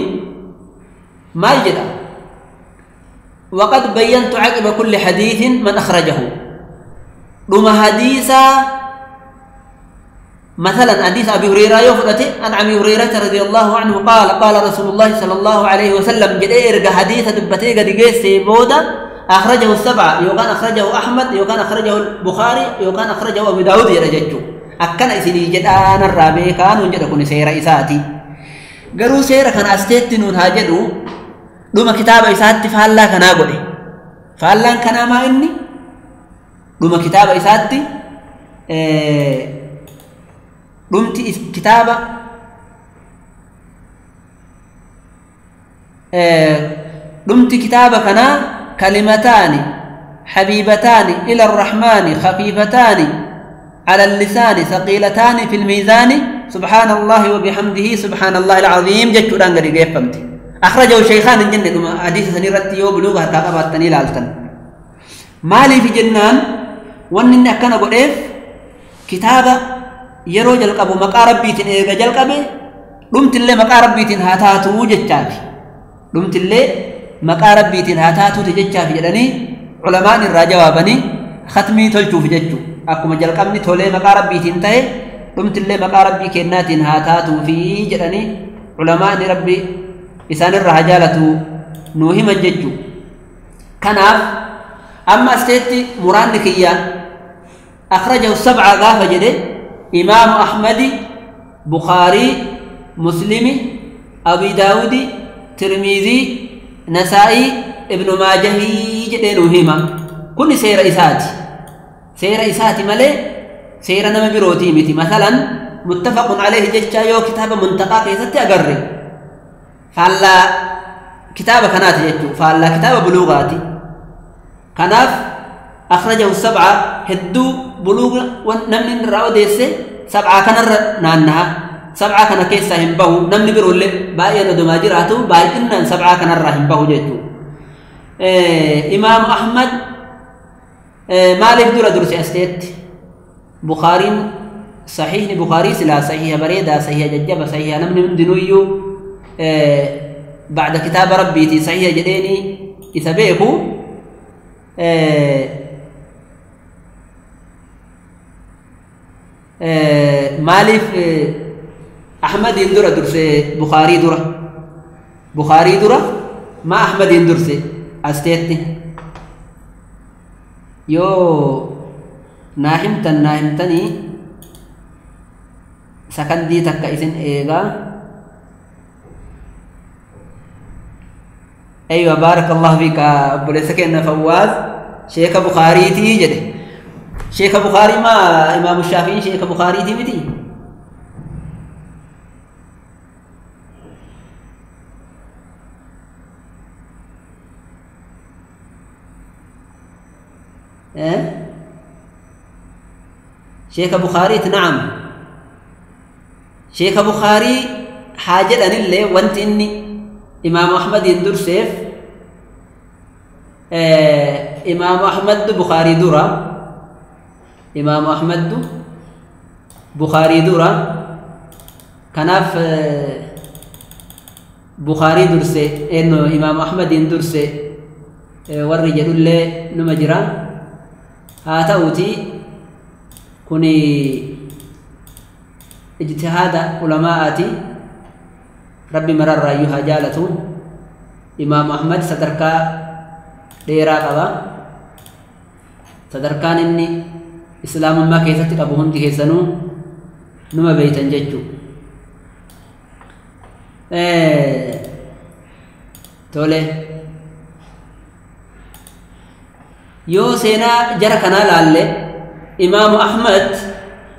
ما يجد. وقد بينت عقب كل حديث من أخرجه. رما حديثا مثلا حديث أبي هريرة يفرته عن أبي هريرة رضي الله عنه قال قال رسول الله صلى الله عليه وسلم جد إرجع حديث دبتي قد جيس بودا أخرجه السبعة يوكان أخرجه أحمد يوكان أخرجه البخاري يوكان أخرجه أبو داود يرجعه أكن إسني جد أنا الرابع كانوا جد كن سير إساتي قالوا سير كان أستيت نون هاجدو دوما كتاب إساتي فهلا كنا قولي فهلا كنا ما إني دوما كتاب إساتي دومتي كتابة دومتي كتابة كنا كلمتان حبيبتان إلى الرحمن خفيفتان على اللسان ثقيلتان في الميزان سبحان الله وبحمده سبحان الله العظيم جتشوران غري فهمتي. أخرجه شيخان الجنة دوما حديث سنيرت يو بلوغها تاقباتني لالتن مالي في جنان وانن أكنا قريف كتابة yeroo jalqabu maqaa rabbiitiin eega jalqabe dhumtillee maqaa rabbiitiin haa taatuu jechaafi dhumtillee maqaa rabbiitiin haa taatuuti jechaafi jedhanii culamaan irraa jawaabanii khatmii tolchuuf jechuu akkuma jalqabni tolee maqaa rabbiitiin ta'e dhumtillee maqaa rabbii kennaatiin haa taatuufi jedhanii culamaan rabbi isaan irraa haa jaalatu nuu himan jechuu. Kanaaf amma asteetti muraanni kiyya akhrajahu sab'a gaafa jedhe إمام أحمد بخاري مسلم أبي داود ترمذي نسائي ابن ماجه جدينهما كل سير إساتي سير إساتي ملي سير نما بروتي متي مثلا متفق عليه جتشا يو كتاب منتقى كيستي أقري فعلا كتاب كنات جتشو فعلا كتاب بلوغاتي كناف أخرجه السبعة هدو بلوغ ونمن الرأو ديسي سبعة كان نانها سبعة كان كيسا همبهو نمن برولي باقي ندما جراتو باقي إنن سبعة كان الرحمبهو جيتو. إمام أحمد مالك دورة درسي أستيت بخاري صحيح بخاري سلا صحيح بريدة صحيح ججبة صحيح نمن من دنويو بعد كتاب ربي صحيح جديني إثبيكو مالف أحمد يندر درسي بخاري درة بخاري درة ما أحمد يندرسي أستيتني يو ناهمتن ناهمتني سكندي تكا إذن إيغا. أيوة بارك الله فيك أبو فواز شيخ بخاري تيجي شيخ بخاري ما إمام الشافعي شيخ بخاري تي شيخ بخاري نعم شيخ بخاري حاجة أن اللي وانت إني إمام أحمد يندر سيف إمام أحمد بخاري درة إمام أحمد بخاري درة كناف بخاري درسي إنه إمام أحمد يندرسي والرجال اللي نمجرا هاتوتي كوني اجتهاد علماءاتي ربي مرر رأيها جالته إمام أحمد ستركا ديرا قبا ستركان إني إسلام ما كيست أبوهم كيسنو نما بيتن ججو تولي يو سينا جركنا لالي إمام أحمد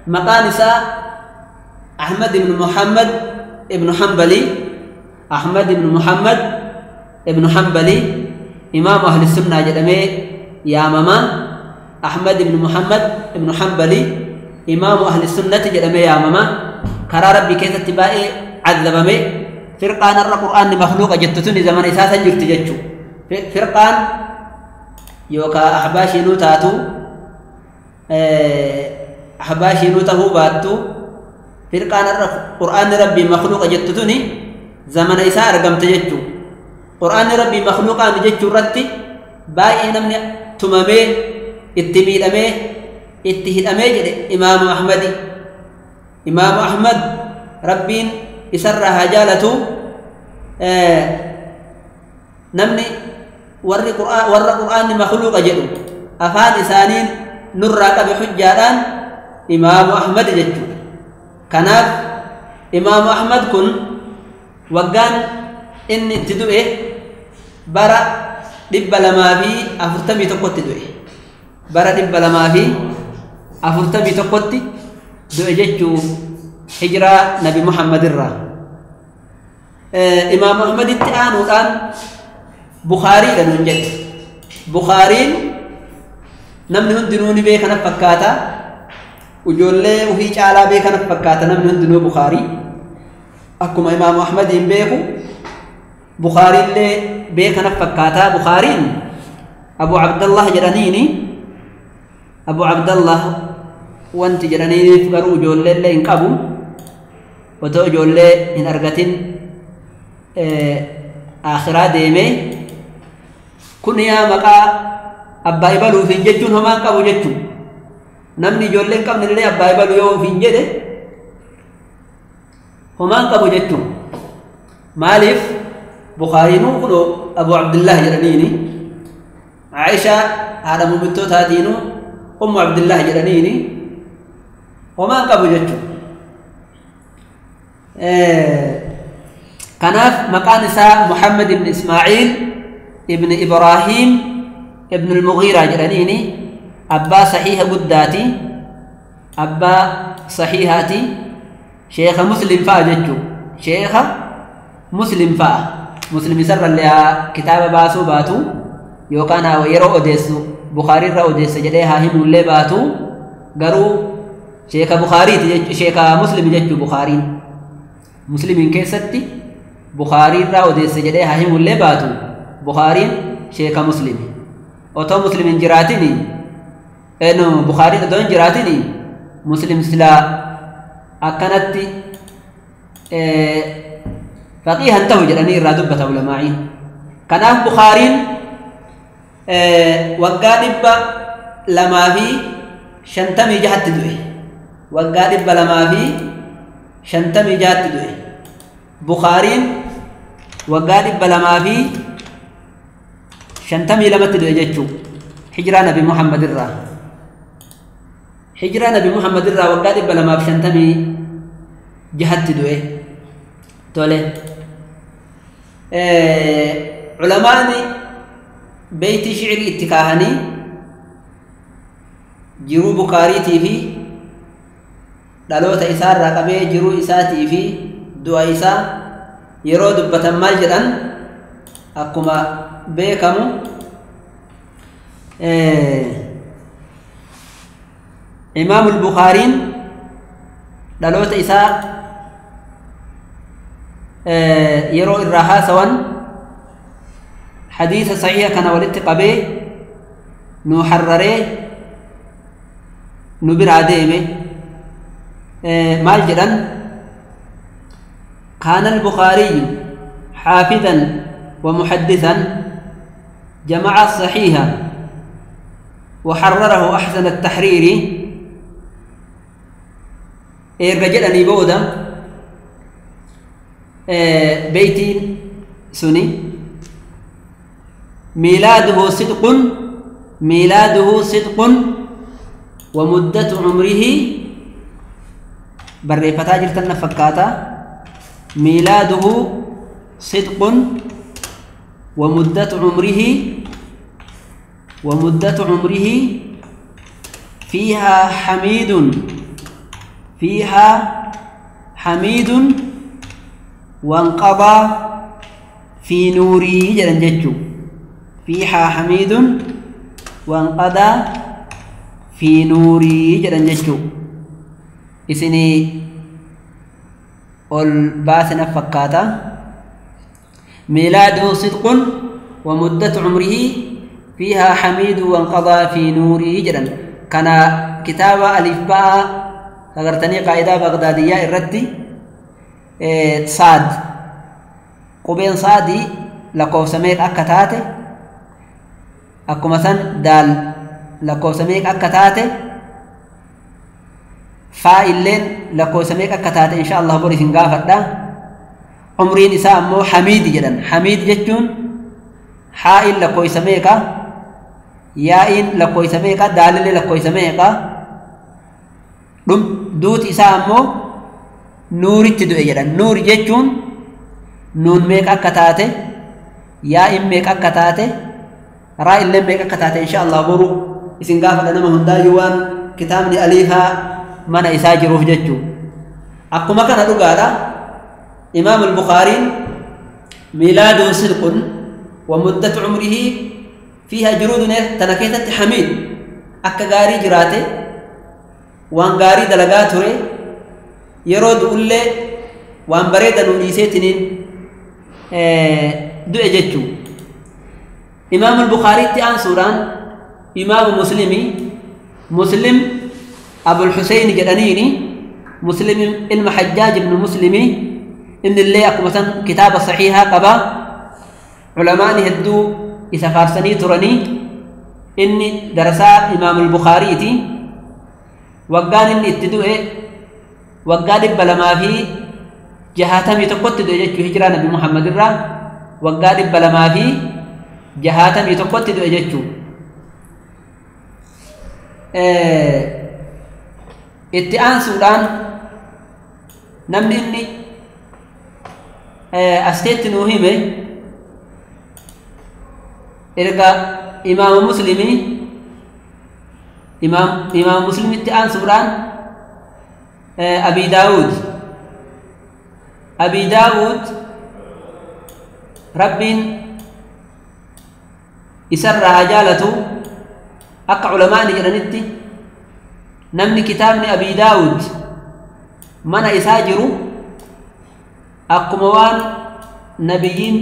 مقانسا أحمد بن محمد ابن حنبلي أحمد بن محمد ابن حنبلي إمام أهل السنة جدمي يا ماما أحمد بن محمد ابن حنبلي إمام أهل السنة جدمي يا ماما كرا ربي كيف اتباعي عذبمي فرقان القرآن مخلوق جتتني زمن إساسا جرت جتشو فرقان يوكا أحباشي نوتاتو أحباشي نوتهو باتو Firqaan qur'aanni rabbii makhluuqa jettu tuni zamana isaa argamte jechuu. Qur'aanni rabbii makhluuqaan jechuu irratti baay'ee namni tumamee itti miidhamee itti hidhamee jedhe Imaamu Ahmadi. Imaamu Ahmad rabbiin isarraa haa jaalatu. Namni warri warra qur'aanni makhluuqa jedhu afaan isaaniin nurraa qabe hujjaadhaan Imaamu Ahmad jechuudha. Kanaaf Imaamu Ahmad kun waggaan inni itti du'e bara 241tti du'e. Bara 241tti du'e jechuu hijiraa Nabi Muhammad irraa. Imaamu Ahmaditti aanuudhaan Bukhaariidha nuun jedhe. Bukhaariin namni hundinuu ni beekana fakkaata. Ijoollee ofii caalaa beekana fakkaata namni hundinuu Bukhaarii. Akkuma Imaamu Ahmadiin beeku Bukhaariillee beekana fakkaata. Bukhaariin Abu Abdallah jedhaniini. Abu Abdallah wanti jedhaniif garuu ijoolleellee hin qabu. Otoo ijoollee hin argatin akhiraa deemee kun yaa maqaa abbaa ibaluufiin jechuun homaan qabu jechuu. Namni ijoollee hin qabne illee abbaa ibaluu yoo ofiin jedhe homaan qabu jechuu. Maaliif Bukhaariinuu kunoo Abu Abdillah jedhaniini, Aishaa haadha muummittootaatiinuu Ummu Abdillah jedhaniini homaan qabu jechuu. Kanaaf maqaan isaa Muhammad ibn Ismaaciil ibn Ibraahim ibn al-Mughiira jedhaniini. Abbaa saxiiha guddaati, abbaa saxiihaati, sheekha Muslim fa'a jechuu. Sheekha Muslim fa'a. Muslim isarrallee haa kitaaba baasuu baatu yookaan haa yeroo odeessu Bukhaariirra odeessa jedhee haa himullee baatu, garuu sheekha Bukhaariiti jechuu, sheekha Muslim jechuu. Bukhaariin Muslimiin keessatti Bukhaariirraa odeessa jedhee haa himullee baatu, Bukhaariin sheekha Muslimi. Otoo Muslim hin jiraatini, Bukhaariin otoo hin jiraatini Muslim silaa akkanatti faqiihan ta'u jedhanii irraa dubbata ulamaa'iin. Kanaaf Bukhaariin waggaa 256tti du'e. Waggaa 256tti du'e. Bukhaariin waggaa 252tti du'e jechuu hijiraa Nabi Muhammad irraa. Hijiraa Nabi Muhammad irraa waggaa 256tti du'e. Tole. Culamaani beeytii shicirii itti kaahanii jiruu Bukhaariitii fi dhaloota isaarraa qabee jiruu isaatii fi du'a isaa yeroo dubbatan maal jedhan? Akkuma beekamu Imaamul Bukhaariin dhaloota isaa yeroo irraa haasawan hadiisa saxiiha kana walitti qabee nu harraree nu biraa deeme. Maal jedhan? كان البخاري حافظا ومحدثا، جمع الصحيح وحرره أحسن التحرير. إرجلني بودا بيتين سني. ميلاده صدق، ميلاده صدق، ومدة عمره بريفتا جرتنا فكاتا. ميلاده صدق ومدة عمره، ومدة عمره فيها حميد، فيها حميد، وانقضى في نوره جلن. فيها حميد وانقضى في نوره جلن. إسني ol baasina fakkaata. ميلاده صدق ومدة عمره فيها حميد وانقضى في نوره جدا. كان كتاب ألف باء Agartanii qaa'idaa Bagdaadiyyaa irratti saad qubeen saadii lakkoofsa meeqa akka taate, akkuma san daal lakkoofsa meeqa akka taate, faa illeen lakkoofsa meeqa akka taate insha Allah bor isin gaafadha. Umriin isaa ammoo Hamiid jedhan. Hamiid jechuun haa'in lakkoofsa meeqa, yaa'iin lakkoofsa meeqa, daalillee lakkoofsa meeqa. Duuti isaa ammoo nuuritti du'e jedhan. Nuuri jechuun nuun meeqa akka taate, yaa'iin meeqa akka taate, raa illee meeqa akka taate insha Allah boru isin gaafadha. Nama hundaayyuu waan kitaabni aliifaa mana isaa jiruuf jechuu. Akkuma kana dhugaadha. Imaam al-Bukhaariin miilaaduhu sidqun wa muddatu umrihi fiiha juruudun tana keessatti Hamiid akka gaarii jiraate, waan gaarii dalagaa ture, yeroo du'ullee waan bareeda nuu dhiiseetiniin du'e jechuu. Imaam al-Bukhaariitti aansuudhaan Imaam Muslimii, Muslim Abul Huseyn jedhaniini, Muslim ilma Hajjaaj ibnu Muslimii. Inni illee akkuma san kitaaba saxiihaa qaba. Culamaani hedduu isa faarsanii turanii. Inni darasaa Imaam al-Bukhaariiti. Waggaan inni itti du'e waggaa 261tti du'e jechuu, hijiraa Nabi Muhammad irraa waggaa 261tti du'e jechuu. Itti aansuudhaan namni inni asteetti nuu hime erga Imaama Muslimii, Imaama Muslimitti aansuudhaan Abi Daawud. Abi Daawud Rabbiin isarraa haa jaalatu. Akka culamaani jedhanitti namni kitaabni Abi Daawud mana isaa jiru akkuma waan nabiyyiin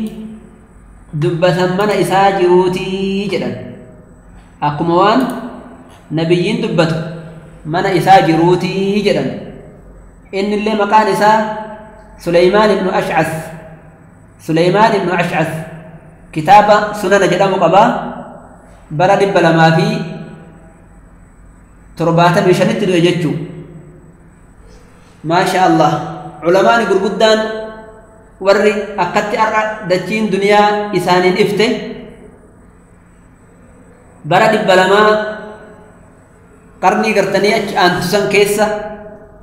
dubbatan mana isaa jiruutii jedhan. Akkuma waan nabiyyiin dubbatu mana isaa jiruutii jedhan. Inni illee maqaan isaa Suleymaan ibnu Ash'as. Suleymaan ibnu Ash'as kitaaba Sunana jedhamu qabaa. Bara 275tti du'e jechuu. Maasha Allah, culamaani gurguddaan warri akkatti har'a dachiin duniyaa isaaniin ifte bara 200 qarnii gartanii achi aantu san keessa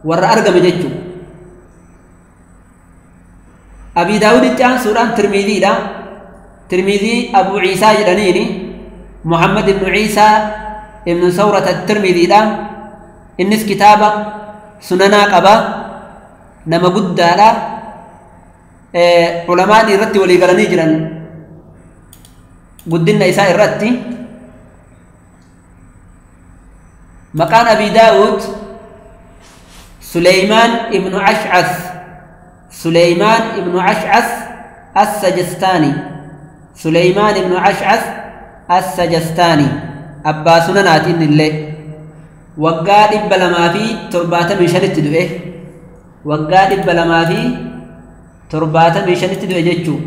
warra argame jechuu. Abi Daawuditti aansuudhaan Tirmiiziidha. Tirmiizii Abu Ciisaa jedhaniini, Muhammad ibnu Ciisaa ibnu Sawrata Tirmiiziidha. Innis kitaaba sunanaa qaba. Nama guddaadha. Culamaan irratti walii galanii jiran guddinna isaa irratti. Maqaan Abi Daawud Suleymaan ibnu Ash'as, Suleymaan ibnu Ash'as As-Sajastaani. Suleymaan ibnu Ash'as As-Sajastaani abbaa sunanaati. Inni illee waggaa 275tti du'e. Waggaa 275tti du'e jechuu.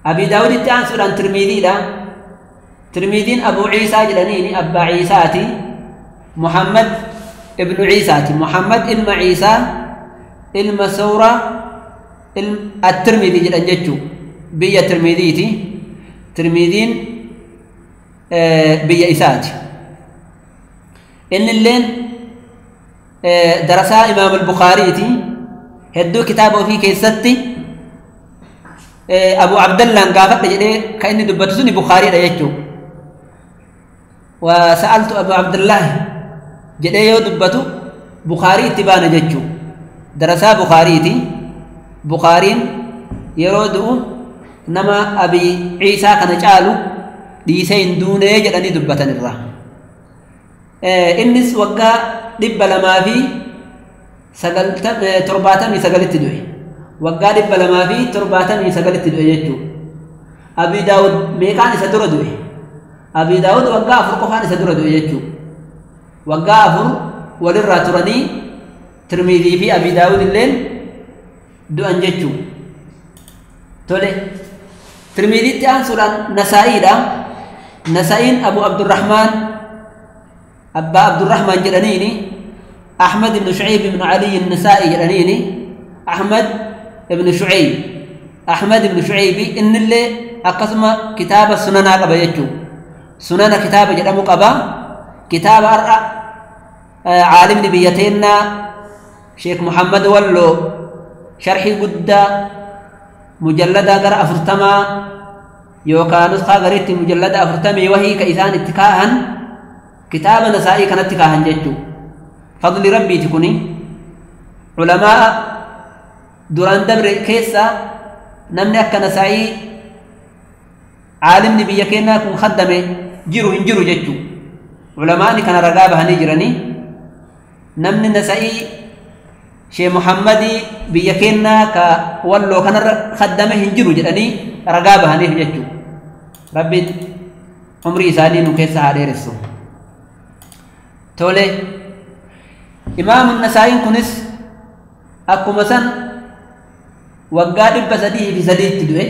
Abi Daawuditti aansuudhaan Tirmiiziidha. Tirmiiziin Abu Ciisaa jedhaniini, abbaa Ciisaati. Muhammad ibnu Ciisaati. Muhammad ilma Ciisaa ilma Sawra at-Tirmiizii jedhan jechuu. Biyya Tirmiiziiti. Tirmiiziin biyya isaati. Inni illeen darasaa Imaam al-Bukhaariiti. Hedduu kitaaba ofii keessatti Abu Abdallaan gaafadha jedhee kan inni dubbatu suni Bukhaariidha jechuu. Wa sa'altu Abu Abdallah jedhee yoo dubbatu Bukhaarii itti baana jechuu. Darasaa Bukhaariiti. Bukhaariin yeroo du'u nama Abi Ciisaa kana caalu dhiisee hin duunee jedhanii dubbatan irraa. Innis waggaa 279tti du'e. Waggaa 279tti du'e jechuu. Abi Daawud meeqaan isa dura du'e? Abi Daawud waggaa 4 qofaan isa dura du'e jechuu. Waggaa 4. walirraa turanii Tirmidii fi Abi Daawud illeen du'an jechuu. Tole, Tirmidiitti aansuudhaan Nasaa'iidha. Nasaa'iin Abu Abdurrahmaan, Abbaa Abdurrahmaan jedhaniini, Ahmad ibn Shu'ayb ibn Ali Nasaa'i jedhaniini, Ahmad ibn Shu'ayb, Ahmad ibn Shu'ayb innillee akkasuma kitaaba sunanaa qaba jechuu. Sunana kitaaba jedhamu qaba. Kitaaba har'a caalimni biyya teennaa Sheekh Muhammad Walloo sharhii guddaa mujallada gara 40 yookaan nusxaa gariitti mujallada 40 wahii ka isaan itti kaahan kitaaba Nasaa'ii kanatti kaahan jechuu. Fadli rabbiiti kuni culamaa duraan dabre keessa namni akka Nasaa'ii caalimni biyya keenyaa kun khaddame jiru hin jiru jechuu. Culamaani kana ragaa bahanii jiranii namni Nasaa'ii Sheekh Muhammadii biyya keenyaa ka Walloo kanarra khaddame hin jiru jedhanii ragaa bahaniif jechuu. Rabbiin umrii isaanii nu keessa haa dheeressu. Tole, Imaamu Nasaa'iin kunis akkuma san waggaa 303tti du'e.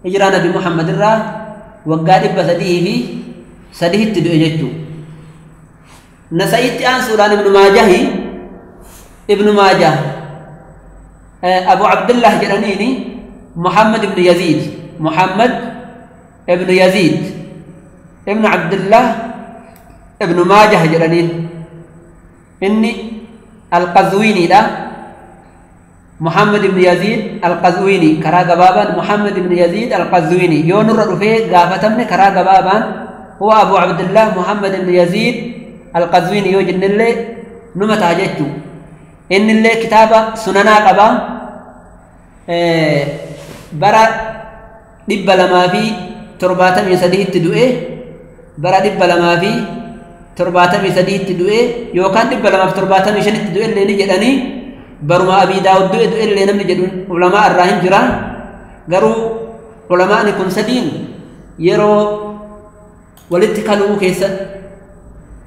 Hijiraa Nabi Muhammad irraa waggaa 303tti du'e jechuu. Nasaa'iitti aansuudhaan Ibnu Maajahi, Ibnu Maajah Abu Abdullah jedhaniini Muhammad ibn Yaziid, Muhammad ibn Yaziid ibn Abdullah ibn Maajah jedhaniin. Inni Alqazwiiniidha. Muhammad ibn Yaziid Alqazwiini karaa gabaabaan Muhammad ibn Yaziid Alqazwiini yoo nurra dhufee gaafatamne karaa gabaabaan huwa Abu Abdullah Muhammad ibn Yaziid Alqazwiini yoo jennellee numa ta'a jechuu. Innillee kitaaba sunanaa qaba. Bara 273tti du'e, bara 273tti du'e yookaan 275tti du'e illee ni jedhanii baruma Abii Daawud du'e du'e illee namni jedhu ulamaa irraa hin jira. Garuu ulamaani kun sadiin yeroo walitti kaluu keessa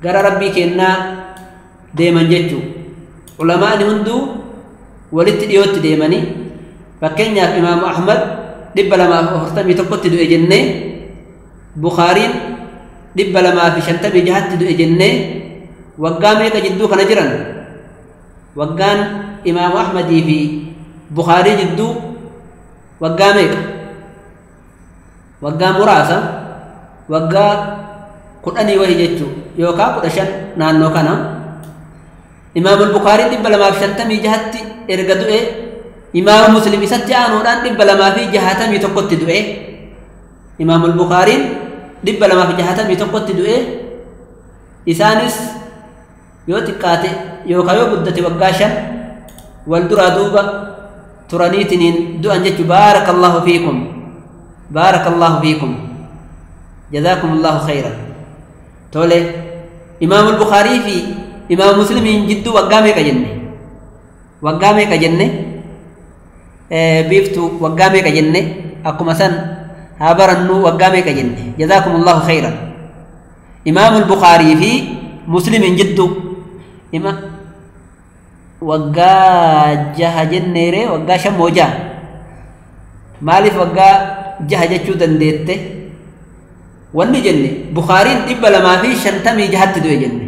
gara rabbii kennaa deeman jechuu. Ulamaani hunduu walitti dhiyootti deemanii fakkeenyaaf Imaamu Ahmad 241tti du'e jennee, Bukhaariin 256tti du'e jennee, waggaa meeqa jidduu kana jiran? Waggaan Imaamu Ahmadii fi Bukhaarii jidduu waggaa meeqa? Waggaa muraasa, waggaa 10 wahi jechuu yookaan 15 naannoo kana. Imaamu Bukhaariin 256tti erga du'e, Imaamu Muslim isatti aanuudhaan 261tti du'e. Imaamu Bukhaariin 261tti du'e. Isaanis yoo xiqqaate yookaan yoo guddate waggaa 5 wal duraa duuba turaniitiniin du'an jechuu. Baarakallahu fiikum, baarakallahu fiikum, jazaakumullahu khayran. Tole, Imaamu Bukhaarii fi Imaamu Muslimiin jidduu waggaa meeqa jenne? Waggaa meeqa jenne? Biiftuu waggaa meeqa jenne? Akkuma san haa barannuu waggaa meeqa jenne? Jazaakumullahu khayran. Imaamu Bukhaarii fi Muslimiin jidduu waggaa 6 jenneere, waggaa 5 moo 6? Maaliif waggaa 6 jechuu dandeette? Wanni jenne Bukhaariin 256tti du'e jenne.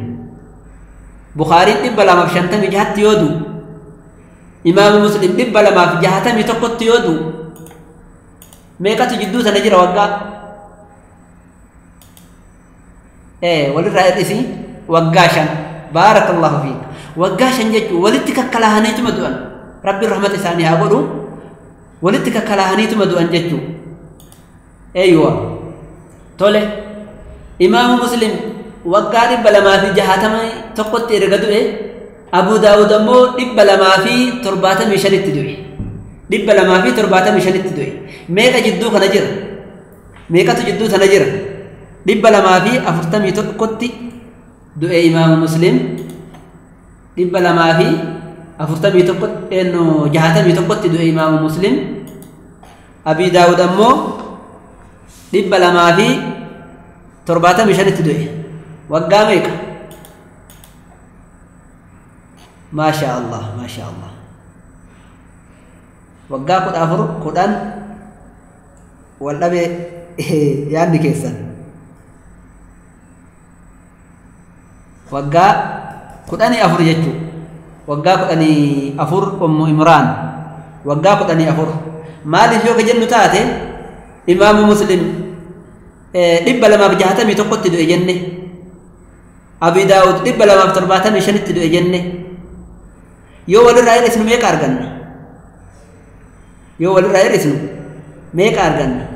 Bukhaariin 256tti yoo du'u, Imaamu Muslim 261tti yoo du'u, meeqatu jidduu sana jira waggaa? Walirraa hir'isii waggaa 5. Baarakallahu fiik. Waggaa 5 jechuun walitti kakkalaahaniituma du'an. Rabbiin rahmata isaanii haa godhu. Walitti kakkalaahaniituma du'an jechuu. Eeywa. Tole, Imaamu Muslim waggaa 261tti erga du'e, Abu Daawud ammoo 275tti du'e. 275tti du'e. Meeqa jidduu kana jira? Meeqatu jidduu sana jira? 241tti du'e Imaamu Muslim. 241 61tti du'e Imaamu Muslim. Abi Daawud ammoo 275tti du'e. Waggaa meeqa? Maasha Allah, maasha Allah. Waggaa 14 10 wal dhabe yaadni keessan. Waggaa 14 jechuudha. Waggaa 14 Ummu Imraan. Waggaa 14. Maaliif yoo jennu taate Imaamu Muslim 261tti du'e jenne. Abi Daawud 275tti du'e jenne. Yoo walirraa hir'isnu meeqa arganna? Yoo walirraa hir'isnu meeqa arganna?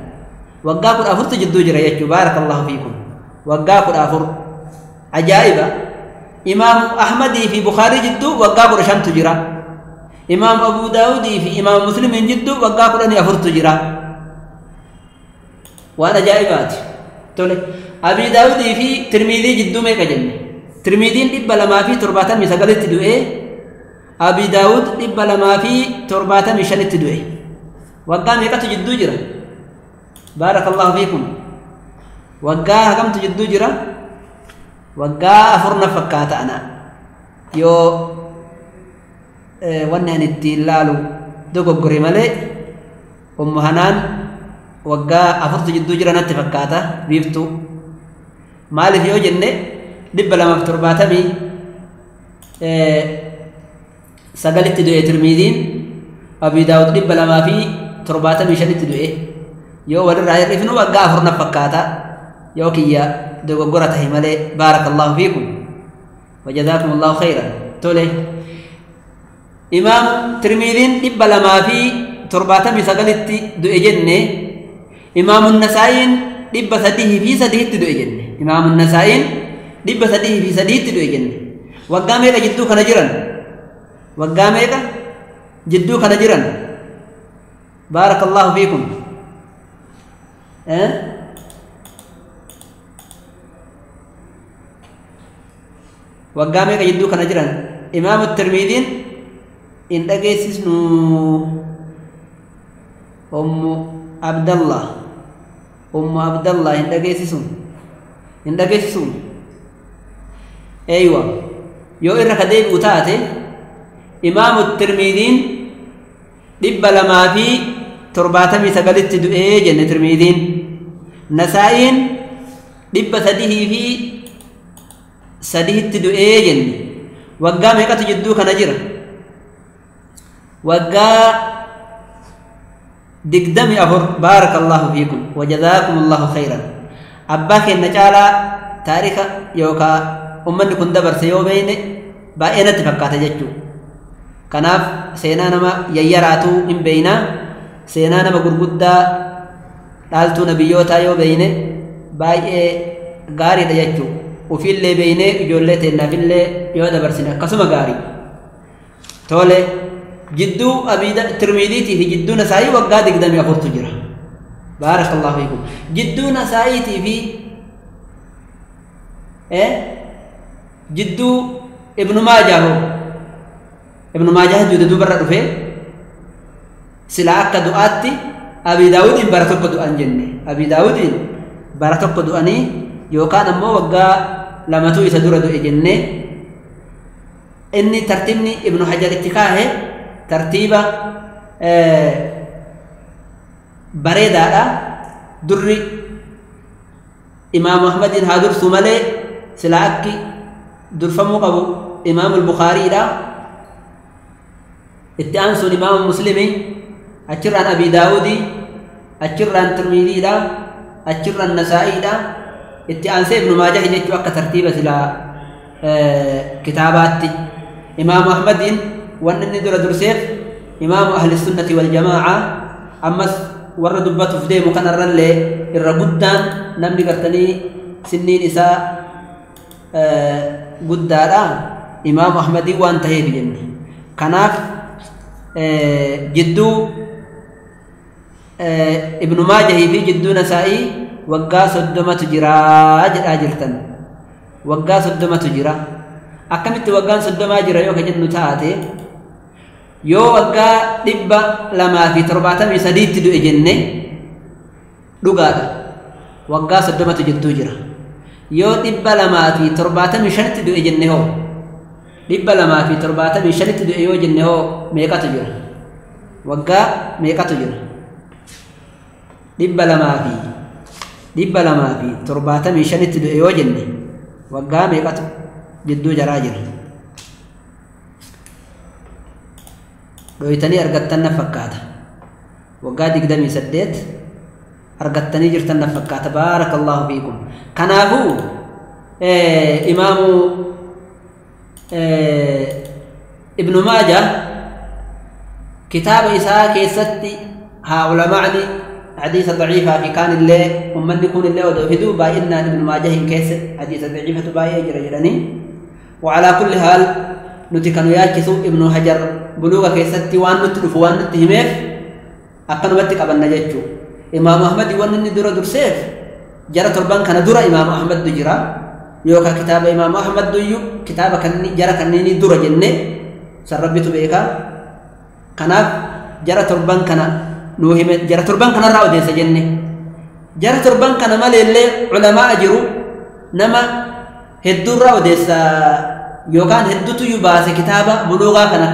Waggaa 14tu jidduu jira jechuudha. Baarakallahu fiikum. Waggaa 14. Ajaa'iba. Imaamu Ahmadii fi Bukaarii jidduu waggaa 15tu jira. Imaamu Abu Daawudii fi Imaamu Muslimiin jidduu waggaa 14tu jira. Waan ajaa'ibaati. Tole. Abi Daawudii fi Tirmidii jidduu meeqa jenne? Tirmidiin 279tti du'e. Abi Daawud 275tti du'e. Waggaa meeqatu jidduu jira? Baarakallahu fiikum. Waggaa hagamtu jidduu jira? Waggaa 4 na fakkaata ana. Yoo wanni ani ittiin laalu dogoggore malee Ummu Hanaan waggaa 4tu jidduu jira natti fakkaata biiftuu. Maaliif yoo jenne 279tti du'e Tirmidiin, Abi Daawud 275tti du'e. Yoo walirraa hir'ifnu waggaa 4 na fakkaata. Yoo kiyya dogoggora tahe malee. Baarakallahu fiikum wajazaakum allahu khayran. Tole. Imaam Tirmidiin 279tti du'e jenne. Imaamu Nasaa'iin 303tti du'e jenne. Imaamu Nasaa'iin 303tti du'e jenne. Waggaa meeqa jidduu kana jiran? Waggaa meeqa jidduu kana jiran? Baarakallahu fiikum. Waggaa meeqa jidduu kana jiran? Imaamu Tirmidiin hin dhageessisnu. Ummu Abdallah, Ummu Abdallah hin dhageessisu, hin dhageessisu. Eeywa, yoo irra ka deebi'u taate Imaamu Tirmidiin 279tti du'ee jenne Tirmidiin. Nasaa'iin 303tti du'ee jenne. Waggaa meeqatu jidduu kana jira? Waggaa 24. Baarakallahu fiikum wajazaakum allahu khayran. Abbaa keenya caalaa taarika yookaa ummanni kun dabarse yoo beeyne baay'ee natti fakkaata jechuu. Kanaaf seenaa nama yayyaraatuu hin beeynaa, seenaa nama gurguddaa dhaaltuu nabiyyootaa yoo beeyne baay'ee gaariidha jechuu. Ufiillee beeynee ijoollee teennaafillee yoo dabarsine akkasuma gaarii. Tole. Jidduu Tirmidiitii fi jidduu Nasaa'ii waggaa 24tu jira. Baarakallahu fiikum. Jidduu Nasaa'iitii fi jidduu Ibnu Maajaa hoo? Ibnu Maajaa duuda duubarra dhufee silaa akka du'aatti Abi Daawudiin bara tokko du'an jenne. Abi Daawudiin bara tokko du'anii yookaan ammoo waggaa 2tu isa dura du'e jenne. Inni tartiibni Ibnu Hajar itti kaahe tartiiba bareedaadha. Durri Imaamu Ahmadiin haa dursu malee silaa akki durfamuu qabu Imaamu Bukhaariidha. Itti aansuun Imaamu Muslimii, achirraan Abi Daawudii, achirraan Tirmidiidha, achirraan Nasaa'iidha. Itti aansee Ibnu Maajah jechuu akka tartiiba silaa kitaabaatti. Imaamu Ahmadiin wanni inni dura durseef Imaamu Ahli Sunnati wal Jamaa'a, ammas warra dubbatuuf deemu kanarrallee irra guddaan namni gartanii sinniin isaa guddaadha Imaamu Ahmadii waan taheef jenne. Kanaaf jidduu Ibnu Maajahii fi jidduu Nasaa'ii waggaa 30tu jira jedhaa jirtan. Waggaa 30tu jira. Akkamitti waggaan 30 jira yoo ka jennu taate, yoo waggaa 273tti du'e jenne dhugaadha. Waggaa 30tu jidduu jira. Yoo 275tti du'e jenne hoo 275tti du'e yoo jenne hoo meeqatu jira? Waggaa meeqatu jira? 275tti du'e yoo jenne waggaa meeqatu jidduu jaraa jira? Dhoytanii argattan na fakkaata. Waggaa 28 argattanii jirtan na fakkaata. Baarakallahu fiikum. Kanaafuu imaamu Ibnu Maaja kitaaba isaa keessatti haa ulamaani hadiisa daciifaa fi kaan illee ummanni kun illee odoo fiduu baay'inaan Ibnu Maaja hin keessa hadiisa daciifatu baay'ee jira jedhanii. وعلى كل حال nuti kanu yaachisu Ibnu Hajar buluuga keessatti waan nutti dhufu waan nutti himeef akkanumatti qabanna jechuu. Imaamu Ahmad wanni inni dura durseef jara torban kana dura Imaamu Ahmaddu jira yookaan kitaaba Imaamu Ahmaddu iyyuu kitaaba kanni jara kanneenii dura jenne san Rabbitu beeka. Kanaaf jara torban kana nuu hime, jara torban kanarraa odeessa jenne. Jara torban kana maleellee culamaa jiru nama hedduurraa odeessa yookaan hedduutu iyyuu baase kitaaba buluugaa kana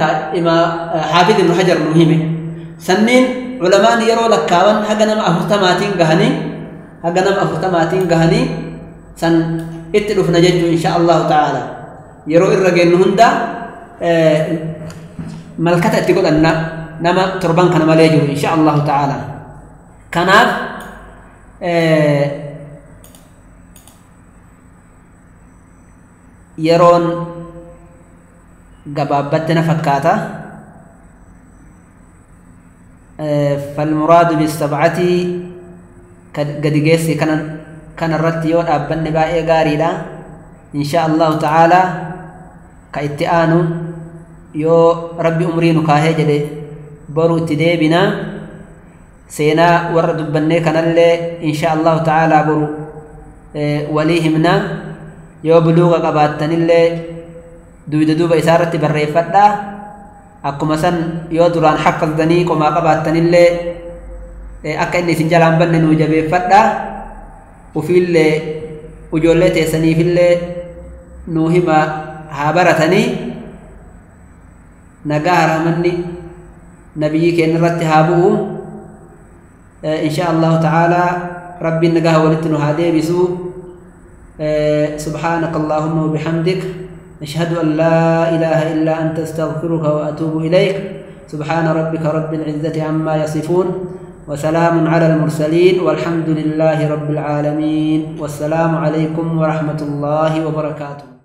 Haafid Ibnu Hajar nuu hime. Sanniin culamaan yeroo lakkaawan haga nama 40maatiin gahanii haga nama 40maatiin gahanii san itti dhufna jechuu insha Allahu ta'ala. Yeroo irra geennu hunda malkata itti godhanna nama torban kana malee jiru insha Allahu ta'ala. Kanaaf yeroon gabaabbatte na fakkaata. فالمراد بالسبعة قد جيسي كان الرتيون أبن باقي غاريدا إن شاء الله تعالى كإتئانو يو ربي أمرينو كاهي جدي برو اتدي بنا سينا ورد بني كان اللي إن شاء الله تعالى برو وليهمنا يو بلوغ قباتن اللي دويد دوبا إسارة بريفتا akkuma san yoo duraan haffazanii qomaa qabaattanillee akka inni isin jalaan banne nuu jabeeffadha. Ufiillee ijoollee teessaniifillee nuu hima haa baratanii. Nagaa rahmanni nabiyyi keenya irratti haa bu'u insha Allahu ta'ala. Rabbiin nagaa walitti nu haa deebisu. سبحانك اللهم وبحمدك أشهد أن لا إله إلا أنت أستغفرك وأتوب إليك. سبحان ربك رب العزة عما يصفون وسلام على المرسلين والحمد لله رب العالمين. والسلام عليكم ورحمة الله وبركاته.